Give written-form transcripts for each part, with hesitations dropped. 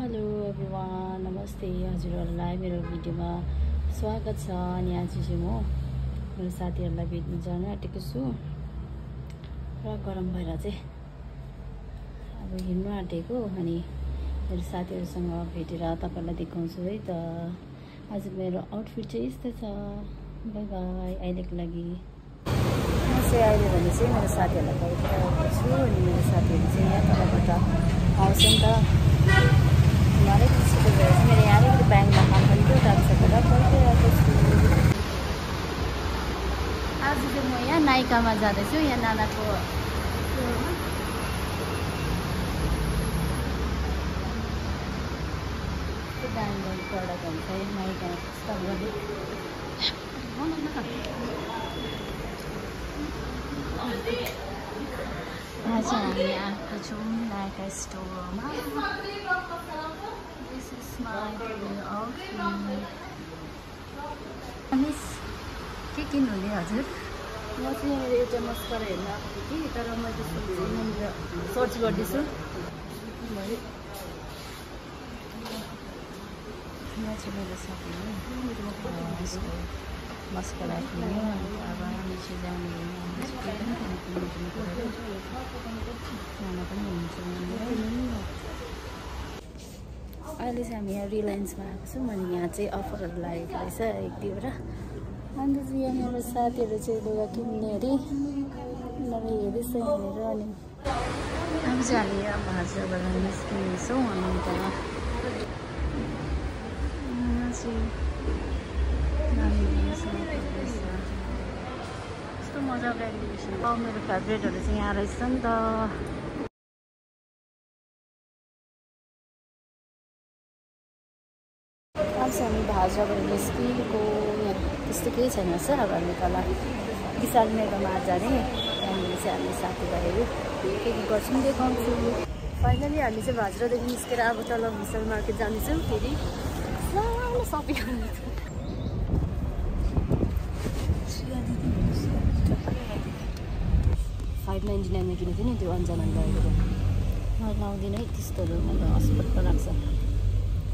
Hello everyone, नमस्ते। हजुरहरूलाई मेरो भिडियोमा स्वागत छ। अनि आज चाहिँ म मेरो साथीहरूलाई भेट्न जान आँटेको छु। पुरा गरम भएर चाहिँ अब हिँड्नु आँटेको। अनि मेरो साथीहरूसँग भेटेर तपाईँलाई देखाउँछु है त। आज मेरो आउटफिट चाहिँ यस्तो छ। बाई बाई अहिलेको लागि। म चाहिँ अहिले भने चाहिँ मेरो साथीहरूलाई भेटिरहेको छु। अनि मेरो साथीहरू चाहिँ यहाँ तलबाट आउँछ नि त। मलाई छिटो भएर चाहिँ मेरो यहाँ अलिकति ब्याङ्कमा काम पनि थियो, डान्सरबाट पर्खिरहेको छु। आज चाहिँ म यहाँ नाइकामा जाँदैछु। यहाँ नानाको ब्याङ्क प्रडक्ट हुन्छ नाइकामा स्टप गर्ने। आज हामी आएको छौँ नाइका स्टोरमा। This is my outfit. Miss के किन्नुहुने हजुर? म चाहिँ एउटा मस्करा हेर्न आएको थिएँ कि, तर मैले सर्च गर्दैछु। यहाँ चाहिँ मेरो साथीले मस्करा किन्यो। अब हामी चाहिँ जाने अहिले चाहिँ हामी यहाँ रिलायन्समा आएको छौँ। अनि यहाँ चाहिँ अफरहरू लागेको रहेछ एक दुईवटा। अन्त चाहिँ यहाँ मेरो साथीहरू चाहिँ लुगा किन्ने अरे उनीहरू हेर्दैछ हेरेर। अनि अब चाहिँ हामी यहाँ भाजबाट निस्किनेछौँ। अनि त्यहाँ चाहिँ कस्तो मजाको एक्जिबिसन। अब मेरो फेभरेटहरू चाहिँ यहाँ रहेछ नि त। अब चाहिँ हामी भाजाबाट निस्किएको। यहाँ त्यस्तो केही छैन सर। अब हामी तल विशाल मेगामा जाने। त्यहाँनिर चाहिँ हामी साथीभाइहरू के गर्छौँ देखाउँछु। फाइनली हामी चाहिँ भाजरादेखि निस्केर अब तल विशाल मार्केट जानेछौँ। फेरि सानो सपिङ गर्नु। 599 किनेको थिएँ नि त्यो अन्जना लगेको। मलाई लाउँदिनँ है त्यस्तोहरू, मलाई अस्पताल लाग्छ।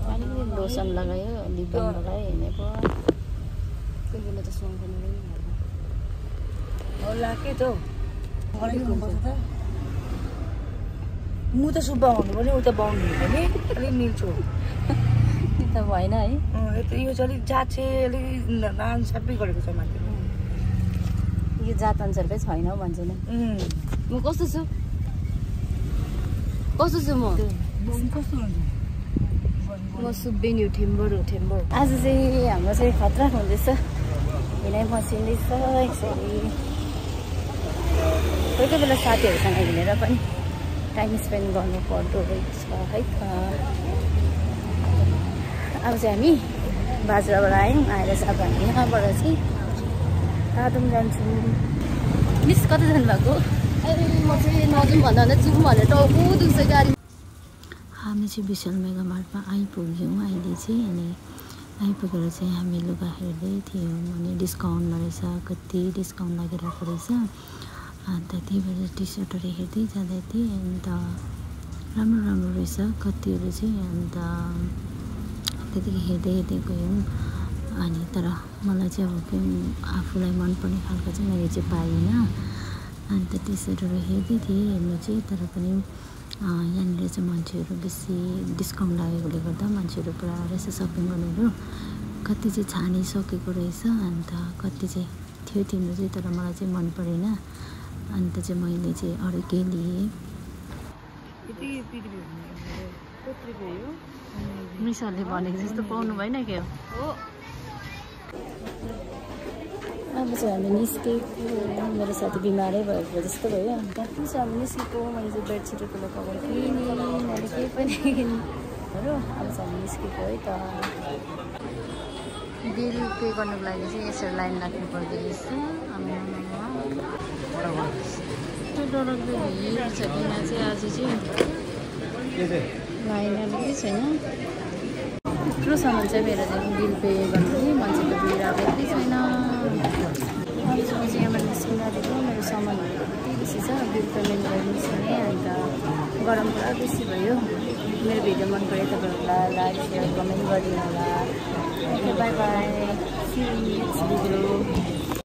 अनि लोसन लगायो, लिप बाम लगायो, हिँडेको कोही बेला त सुहाउँदैन पनि के त म त सुब्बा हुनु पनि उता बाहुनु पनि अलिक मिल्छु। त्यो त भएन है। यो चाहिँ अलिक जात चाहिँ अलिक नान सबै गरेको छ माथि। यो जात अनुसारकै छैन हौ भन्छ नि। म कस्तो छु म? कस्तो हुन्छ? म सुब्बेनी हो, ठेम्बर हो, ठेम्बर। आज चाहिँ हाम्रो चाहिँ खतरा हुँदैछ। हिँडाइ मसिन्दैछ यसरी। कोही कोही बेला साथीहरूसँग हिँडेर पनि टाइम स्पेन्ड गर्नु पर्दो रहेछ है त। अब चाहिँ हामी बाजुराबाट आयौँ। आएर चाहिँ अब हामी यहाँबाट चाहिँ तादुङ जान्छौँ। मिस कता जानुभएको? म चाहिँ नजाउँ भन्दा जाउँ भनेर टाउको दुख्छ गाडी। हामी चाहिँ विशाल मेगा मार्टमा आइपुग्यौँ अहिले चाहिँ। अनि आइपुगेर चाहिँ हामी लुगा हेर्दै थियौँ। अनि डिस्काउन्टमा रहेछ, कति डिस्काउन्ट लागिरहेको रहेछ। अन्त त्यही भएर टी सर्टहरू हेर्दै जाँदै थिएँ। अन्त राम्रो राम्रो रहेछ कतिहरू चाहिँ। अन्त त्यतिकै हेर्दै गयौँ। अनि तर मलाई चाहिँ अब आफूलाई मनपर्ने खालको चाहिँ मैले चाहिँ पाइनँ। अन्त टी सर्टहरू हेर्दै थिएँ हेर्नु चाहिँ। तर पनि यहाँनिर चाहिँ मान्छेहरू बेसी डिस्काउन्ट लागेकोले गर्दा मान्छेहरू पुरा रहेछ सपिङ गर्नेहरू। कति चाहिँ छानिसकेको रहेछ। अन्त कति चाहिँ थियो तिम्रो चाहिँ, तर मलाई चाहिँ मन परेन। अन्त चाहिँ मैले चाहिँ अरू केही लिएँ। मिसाले भनेको जस्तो पाउनु भएन क्या हो। अब चाहिँ हामी निस्केको। मेरो साथी बिमारै भएको जस्तो भयो। अन्त चाहिँ हामी निस्केको। मैले चाहिँ बेडसिटको लगाएको किनेँ, मैले केही पनि किनेँ। अब चाहिँ हामी निस्केको है त। बिल पे गर्नुको लागि चाहिँ यसरी लाइन राख्नु पर्दो रहेछ। त्यो डरग्दो भिड छ कि यहाँ चाहिँ। आज चाहिँ लाइनहरू केही छैन। यत्रो सामान चाहिँ मेरो चाहिँ बिल पे गर्नु नि मान्छेको भिड अब यति छैन। अब चाहिँ यहाँबाट निस्किन आँटेको। मेरो सामानहरू यति बेसी छ, बिल पेमेन्ट गर्नु छैन। अन्त गरम पुरा बेसी भयो। मेरो भिडियो मन पऱ्यो तपाईँहरूलाई लाइक सेयर कमेन्ट गरिदिनु होला। Okay by by.